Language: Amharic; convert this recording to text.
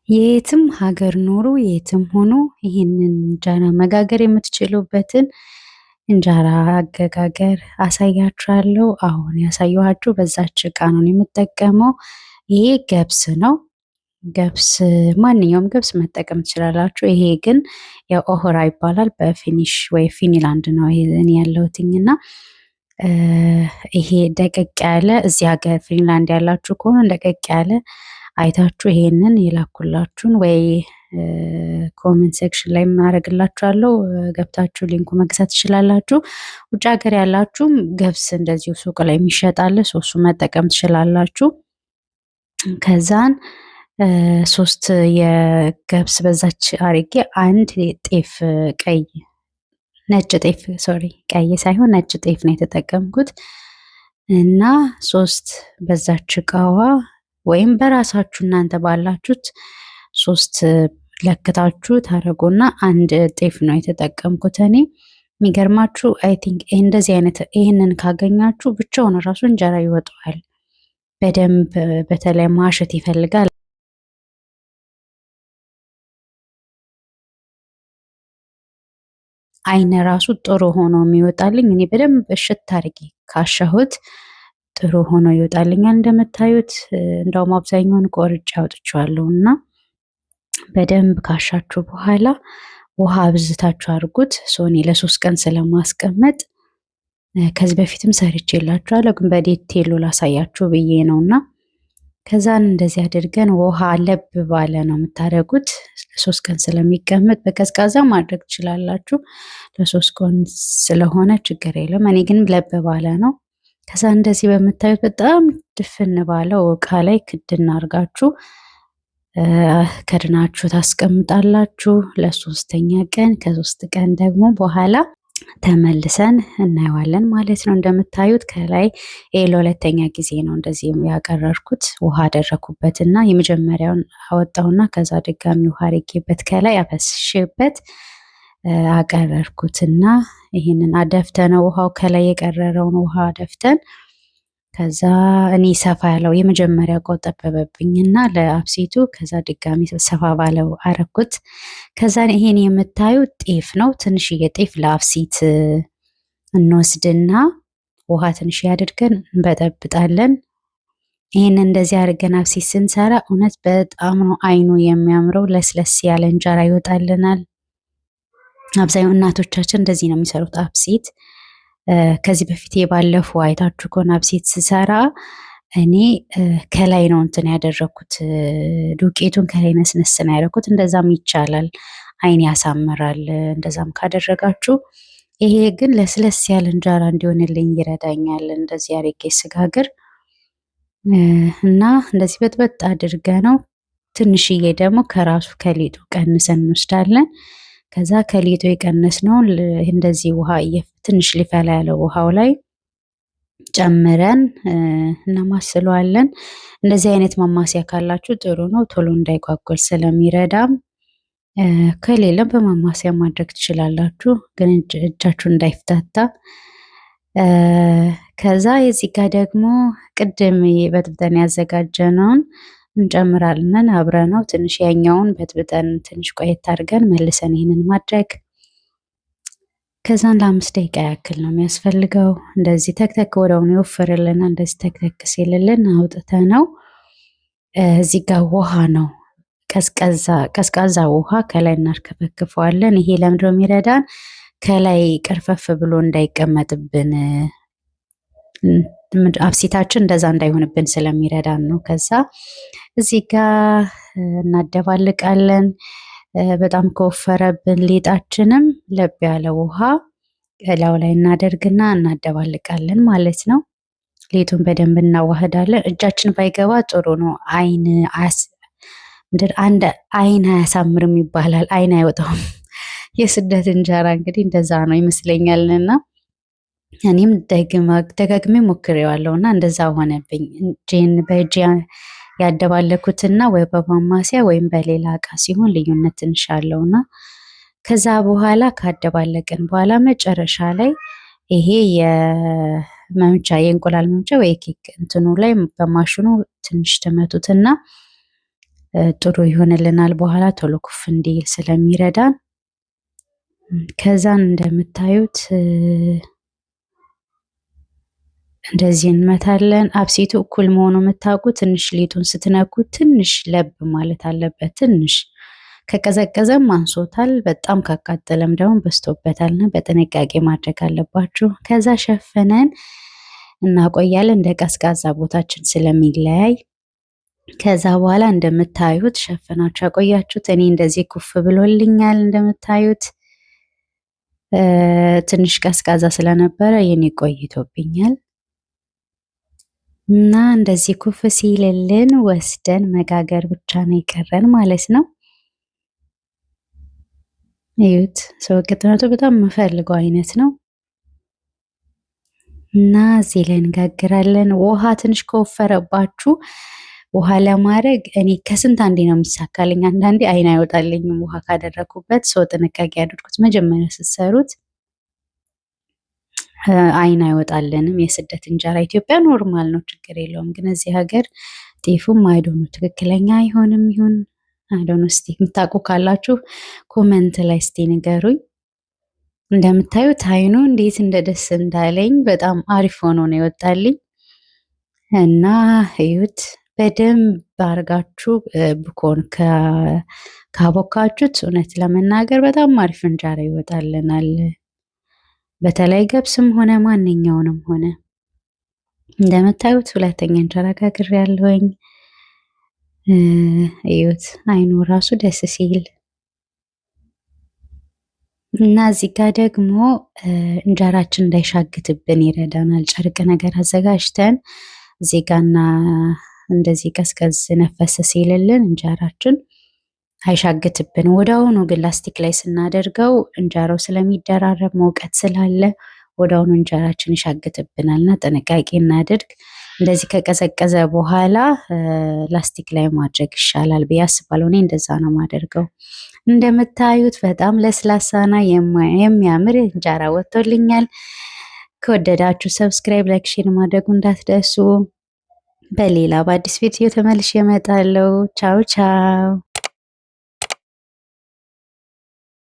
የትም ሀገር ኑሩ የትም ሆኖ ይህንን እንጀራ መጋገር የምትችሉበትን እንጀራ አገጋገር አሳያችኋለሁ። አሁን ያሳየኋችሁ በዛች እቃ ነው የምጠቀመው። ይሄ ገብስ ነው። ገብስ ማንኛውም ገብስ መጠቀም ትችላላችሁ። ይሄ ግን ያው ohra ይባላል። በ Finnish ወይ ፊንላንድ ነው እኔ ያለሁትኝና ይሄ ደቀቅ ያለ እዚህ ሀገር ፊንላንድ ያላችሁ ከሆነ ደቀቅ ያለ አይታችሁ ይሄንን የላኩላችሁን ወይ comment section ላይ ማድረግላችኋለሁ ገብታችሁ link ኡ መግዛት ትችላላችሁ። ውጭ ሀገር ያላችሁም ገብስ እንደዚሁ ሱቅ ላይ የሚሸጣለ ሶሱ መጠቀም ትችላላችሁ። ከዛን ሶስት የገብስ በዛች አርጌ አንድ ጤፍ ቀይ ነጭ ጤፍ sorry ቀይ ሳይሆን ነጭ ጤፍ ነው የተጠቀምኩት እና ሶስት በዛች እቃዋ ወይም በራሳችሁ እናንተ ባላችሁት ሶስት ለክታችሁ ታደርጉና አንድ ጤፍ ነው የተጠቀምኩት እኔ። የሚገርማችሁ I think እንደዚህ አይነት ይህንን ካገኛችሁ ብቻውን ራሱ እንጀራ ይወጣዋል በደንብ። በተለይ ማሸት ይፈልጋል። አይነ ራሱ ጥሩ ሆኖ የሚወጣልኝ እኔ በደንብ እሽት አድርጌ ካሸሁት ጥሩ ሆኖ ይወጣልኛል። እንደምታዩት እንደውም አብዛኛውን ቆርጬ አውጥቼዋለሁ እና በደንብ ካሻችሁ በኋላ ውሃ አብዝታችሁ አድርጉት። ሶኔ ለሶስት ቀን ስለማስቀመጥ ከዚህ በፊትም ሰርቼላችኋለሁ፣ ግን በ detail ኡ ላሳያችሁ ብዬ ነው እና ከዛን እንደዚህ አድርገን ውሃ ለብ ባለ ነው የምታደርጉት። ለሶስት ቀን ስለሚቀመጥ በቀዝቃዛ ማድረግ ትችላላችሁ። ለሶስት ቀን ስለሆነ ችግር የለም። እኔ ግን ለብ ባለ ነው። ከዛ እንደዚህ በምታዩት በጣም ድፍን ባለው እቃ ላይ ክድን አድርጋችሁ ከድናችሁ ታስቀምጣላችሁ ለሶስተኛ ቀን። ከሶስት ቀን ደግሞ በኋላ ተመልሰን እናየዋለን ማለት ነው። እንደምታዩት ከላይ ይሄ ለሁለተኛ ጊዜ ነው እንደዚህ ያቀረርኩት። ውሃ አደረኩበት እና የመጀመሪያውን አወጣውና ከዛ ድጋሚ ውሃ አድርጌበት ከላይ አፈስሼበት አቀረርኩትና ይህንን አደፍተነው ውሃው ከላይ የቀረረውን ውሃ አደፍተን ከዛ እኔ ሰፋ ያለው የመጀመሪያ እቃው ጠበበብኝና ለአብሴቱ ከዛ ድጋሚ ሰፋ ባለው አረኩት። ከዛ ይሄን የምታዩት ጤፍ ነው። ትንሽዬ ጤፍ ለአብሲት እንወስድና ውሃ ትንሽ አድርገን እንበጠብጣለን። ይህን እንደዚህ አድርገን አብሲት ስንሰራ እውነት በጣም ነው አይኑ የሚያምረው። ለስለስ ያለ እንጀራ ይወጣልናል። አብዛኛው እናቶቻችን እንደዚህ ነው የሚሰሩት አብሲት። ከዚህ በፊት የባለፈው አይታችሁ ከሆነ አብሲት ስሰራ እኔ ከላይ ነው እንትን ያደረኩት፣ ዱቄቱን ከላይ ነስነስ ነው ያደረኩት። እንደዛም ይቻላል፣ አይን ያሳምራል እንደዛም ካደረጋችሁ። ይሄ ግን ለስለስ ያለ እንጀራ እንዲሆንልኝ ይረዳኛል። እንደዚህ አድርጌ ስጋግር እና እንደዚህ በጥበጥ አድርገ ነው። ትንሽዬ ደግሞ ከራሱ ከሊጡ ቀንሰን እንወስዳለን። ከዛ ከሊጡ የቀነስነውን እንደዚህ ውሃ ትንሽ ሊፈላ ያለው ውሃው ላይ ጨምረን እናማስለዋለን። እንደዚህ አይነት ማማሰያ ካላችሁ ጥሩ ነው፣ ቶሎ እንዳይጓጎል ስለሚረዳም። ከሌለም በማማሰያ ማድረግ ትችላላችሁ፣ ግን እጃችሁ እንዳይፍታታ። ከዛ የዚህ ጋር ደግሞ ቅድም በጥብጠን ያዘጋጀነውን እንጨምራለን። አብረ ነው ትንሽ ያኛውን በጥብጠን ትንሽ ቆየት አድርገን መልሰን ይህንን ማድረግ ከዛን ለአምስት ደቂቃ ያክል ነው የሚያስፈልገው። እንደዚህ ተክተክ ወደውኑ ይወፍርልና እንደዚህ ተክተክ ሲልልን አውጥተ ነው እዚህ ጋር ውሃ ነው ቀዝቃዛ ውሃ ከላይ እናርከፈክፈዋለን። ይሄ ለምንድነው የሚረዳን? ከላይ ቅርፈፍ ብሎ እንዳይቀመጥብን አብሲታችን እንደዛ እንዳይሆንብን ስለሚረዳን ነው። ከዛ እዚህ ጋር እናደባልቃለን። በጣም ከወፈረብን ሊጣችንም ለብ ያለ ውሃ እላው ላይ እናደርግና እናደባልቃለን ማለት ነው። ሊጡን በደንብ እናዋህዳለን። እጃችን ባይገባ ጥሩ ነው። አይን አንድ አይን አያሳምርም ይባላል። አይን አይወጣውም። የስደት እንጀራ እንግዲህ እንደዛ ነው ይመስለኛልና እኔም ደጋግሜ ሞክሬዋለሁ እና እንደዛ ሆነብኝ። እጄን በእጄ ያደባለኩትና ወይ በማማሰያ ወይም በሌላ እቃ ሲሆን ልዩነት ትንሽ አለውና ከዛ በኋላ ካደባለቅን በኋላ መጨረሻ ላይ ይሄ የመምቻ የእንቁላል መምቻ ወይ ኬክ እንትኑ ላይ በማሽኑ ትንሽ ትመቱትና ጥሩ ይሆንልናል። በኋላ ቶሎ ኩፍ እንዲል ስለሚረዳን። ከዛን እንደምታዩት እንደዚህ እንመታለን። አብሲቱ እኩል መሆኑ የምታውቁ ትንሽ ሊጡን ስትነኩ ትንሽ ለብ ማለት አለበት። ትንሽ ከቀዘቀዘም አንሶታል፣ በጣም ካቃጠለም ደግሞ በዝቶበታልና በጥንቃቄ ማድረግ አለባችሁ። ከዛ ሸፍነን እናቆያለን እንደ ቀዝቃዛ ቦታችን ስለሚለያይ። ከዛ በኋላ እንደምታዩት ሸፍናችሁ ያቆያችሁት እኔ እንደዚህ ኩፍ ብሎልኛል። እንደምታዩት ትንሽ ቀዝቃዛ ስለነበረ የኔ ቆይቶብኛል። እና እንደዚህ ኩፍ ሲልልን ወስደን መጋገር ብቻ ነው የቀረን ማለት ነው። እዩት፣ ሰው ቅጥነቱ በጣም የምፈልገው አይነት ነው። እና እዚህ ላይ እንጋግራለን። ውሃ ትንሽ ከወፈረባችሁ ውሃ ለማድረግ እኔ ከስንት አንዴ ነው የሚሳካልኝ። አንዳንዴ አይን አይወጣልኝም ውሃ ካደረኩበት። ሰው ጥንቃቄ አድርጉት መጀመሪያ ስትሰሩት አይን አይወጣልንም። የስደት እንጀራ ኢትዮጵያ normal ነው፣ ችግር የለውም። ግን እዚህ ሀገር ጤፉም I don't know ትክክለኛ አይሆንም ይሁን I don't know። እስቲ የምታውቁ ካላችሁ comment ላይ እስቲ ንገሩኝ። እንደምታዩት አይኑ እንዴት እንደደስ እንዳለኝ በጣም አሪፍ ሆኖ ነው የወጣልኝ እና እዩት በደንብ አድርጋችሁ ብኮን ካቦካችሁት እውነት ለመናገር በጣም አሪፍ እንጀራ ይወጣልናል። በተለይ ገብስም ሆነ ማንኛውንም ሆነ እንደምታዩት ሁለተኛ እንጀራ ጋግሬያለሁኝ። እዩት አይኑ ራሱ ደስ ሲል እና እዚህ ጋር ደግሞ እንጀራችን እንዳይሻግትብን ይረዳናል። ጨርቅ ነገር አዘጋጅተን እዚህ ጋርና እንደዚህ ቀዝቀዝ ነፈስ ሲልልን እንጀራችን አይሻግትብን። ወዲያውኑ ግን ላስቲክ ላይ ስናደርገው እንጀራው ስለሚደራረብ መውቀት ስላለ ወዲያውኑ እንጀራችን ይሻግትብናል እና ጥንቃቄ እናድርግ። እንደዚህ ከቀዘቀዘ በኋላ ላስቲክ ላይ ማድረግ ይሻላል ብዬ አስባለሁ። እኔ እንደዛ ነው የማደርገው። እንደምታዩት በጣም ለስላሳና የሚያምር እንጀራ ወጥቶልኛል። ከወደዳችሁ subscribe፣ like፣ share ማድረጉ እንዳትረሱ። በሌላ በአዲስ ቪዲዮ ተመልሼ እመጣለሁ። ቻው ቻው።